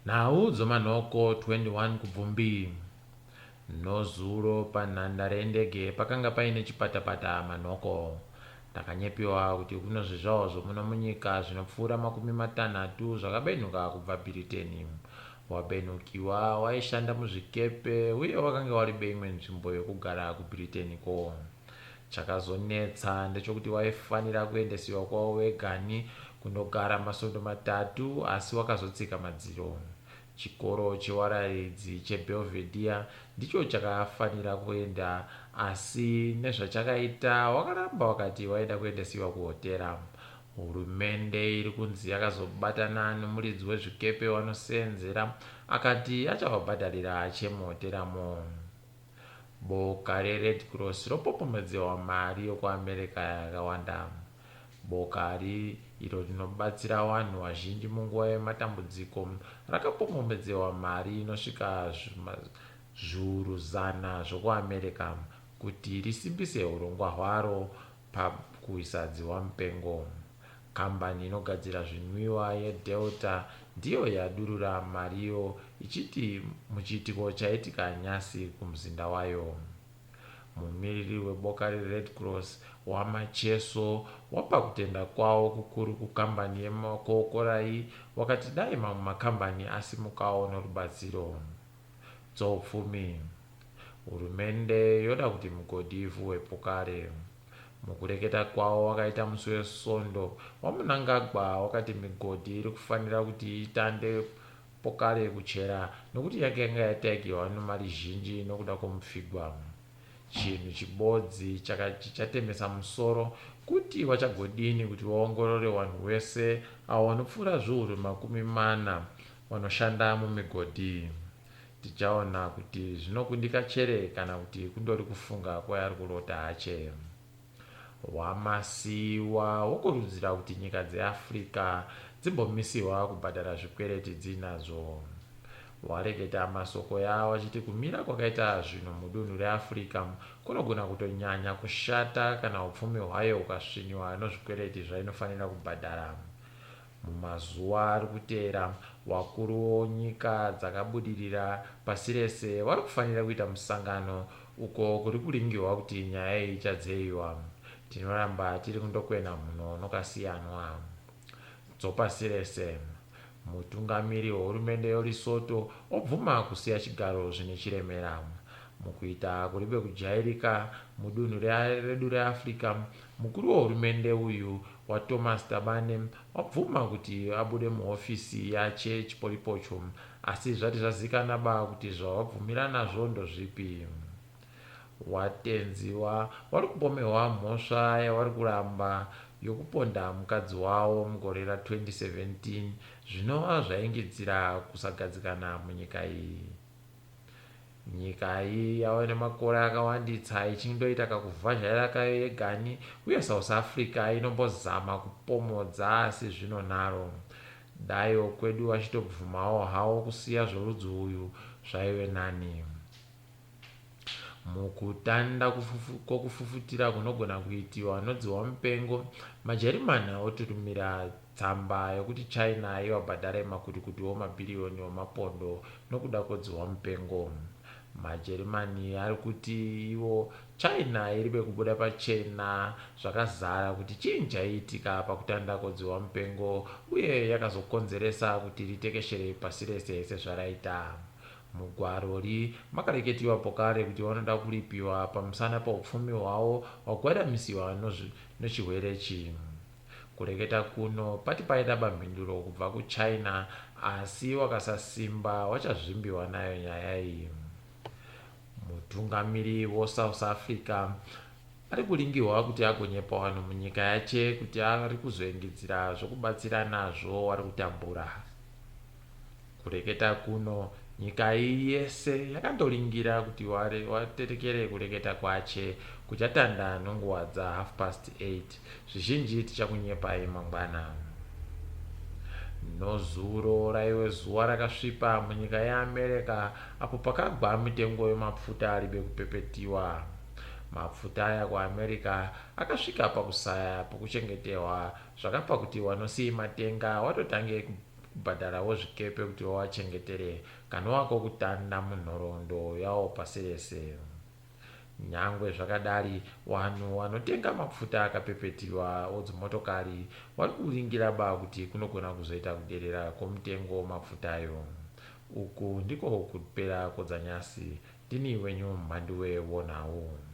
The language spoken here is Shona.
Nhau dzomanhoko 21 Kubvumbi. Nozuro panhandare yendege pakanga paine chipatapata manhoko. Ndakanyepiwa kuti kuno zvizvawo zvomuno munyika zvinopfuura 30 zvakabenhuka kubva Bhiriteni. Wabenhukiwa waishanda muzvikepe uye wakange waribe imwe nzvimbo yokugara kuBhiriteni ko. Chakazonetsa ndechokuti waifanira kuendesiwa kwaWegani kundogara masondo matatu asi wakazotsika madziro. Chikoro chewarairidzi cheBelvedere ndicho chakafanira kuenda asi nezvachakaita wakaramba wakati waida kuendesiwa kuhotera. Hurumende iri kunzi yakazobatana nomuridzi wezvikepe wanoseenzera akati achavabhadharira achemuhoteramo. Boka reRed Cross ropopomedzewa mari yokuAmerica yakawanda. Boka ri, iro rinobatsira vanhu vazhinji munguva yematambudziko, rakapomomedzewa mari inosvika zviuru zana zvokuAmerica kuti risimbise hurongwa hwaro pakuisa dzihwamupengo. Kambani inogadzira zvinwiwa yeDelta ndiyo yadurura mariyo ichiti muchiitiko chaitika nyasi kumuzinda wayo. Mumiriri weboka reRed Cross, waMacheso, wapa kutenda kwawo kukuru kukambani yemakokorai wakati dai mamwe makambani asimukawo norubatsiro. Dzoupfumi. Hurumende yoda kuti migodhi ivhuhwe pokare. Mukureketa kwawo wakaita musi weSondo, waMnangagwa wakati migodhi iri kufanira kuti itande pokare kuchera nokuti yakanga yataikirwa nomari zhinji nokuda kwomupfigwa. Chinhu chibodzi chichatemesa musoro kuti wachagodini kuti waongorore wanhu wese awo wanopfuura zviuru 40 wanoshanda mumigodhi. Tichaona kuti zvinokundika chere kana kuti kundori kufunga kwaari kurota hache. Wamasiyiwa wokurudzira kuti nyika dzeAfrica dzimbomisiwa kubhadhara zvikwereti dziinazvo. Wareketa masoko yawo achiti kumira kwakaita zvinhu mudunhu reAfrica kunogona kutonyanya kushata kana upfumi hwayo hukasviniwa nozvikwereti zvainofanira kubhadhara. Mumazuva ari kuteera, wakuru wonyika dzakabudirira pasi rese vari kufanira kuita musangano uko kuri kuringirwa kuti nyaya iyi ichadzeiwa. Tinoramba tiri kundokwena mhuno nokasiyanwa. Dzopasi rese. Mutungamiri wehurumende yoLesotho obvuma kusiya chigaro zvine chiremera. Mukuita kuribe kujairika mudunhu redu reAfrica, mukuru wehurumende uyu waThomas Thabane wabvuma kuti abude muhofisi yache chipolipocho asi zvati zvazikana ba kuti zvawabvumira nazvo ndozvipi. Watenziwa wari kupomehwa mhosva yawari kuramba yokuponda mukadzi wawo mugore ra 2017 zvinova zvaingidzira kusagadzikana munyika iyi. Nyika iyi yave nemakore akawanditsa ichindoita kakuvhazhaira kayo yegani uye South Africa inombozama kupomodza asi zvinonaro. Dai wokwedu vachitobvumawo hawo kusiya zvorudzi uyu zvaive nani. Mukutanda kwokufufutira kunogona kuitiwa nodzihwa mupengo, maJerimani oturumira tsamba yokuti China iwabhadhare makutukutu omabhiriyoni omapondo nokuda kwodzihwa mupengo. MaJerimani ari kuti ivo China iribe kubuda pachena zvakazara kuti chinyi chaiitika pakutanda kwodzihwa mupengo uye yakazokonzeresa kuti ritekeshere pasi rese sezvaraita. Mugwarori makareketiwa pokare kuti wanoda kuripiwa pamusana poupfumi hwawo hwagwadamisiwa nochihwere chi. Kureketa kuno pati paida bamhinduro kubva kuChina asi wakasasimba wachazvimbiwa nayo nyaya iyi. Mutungamiri woSouth Africa ari kuringirwa kuti agonyepa vanhu munyika yache kuti ari kuzoengidzira zvokubatsira nazvo wari kutambura. Kureketa kuno nyika iyi yese yakandoringira kuti waterekere kureketa kwache kuchatanda nonguva dza 8:30. Zvizhinji tichakunyepai mangwana. Nozuro raive zuva rakasvipa munyika yeAmerica apo pakagwa mitengo yemapfuta aribe kupepetiwa. Mapfuta aya kuAmerica akasvika pakusaya pokuchengetehwa zvakapa kuti wanosiyi matenga watotange kubhadharawo zvikepe kuti vawachengetere kanova kokutanda munhoroondo yawo pasi rese. Nyangwe zvakadari, wanhu wanotenga mapfuta akapepetiwa odzimotokari wari kuringira ba kuti kunogona kuzoita kuderera kwomutengo womapfutayo. Uku ndiko kupera kwodzanyasi. Ndini wenyu Mhanduwe wonhau.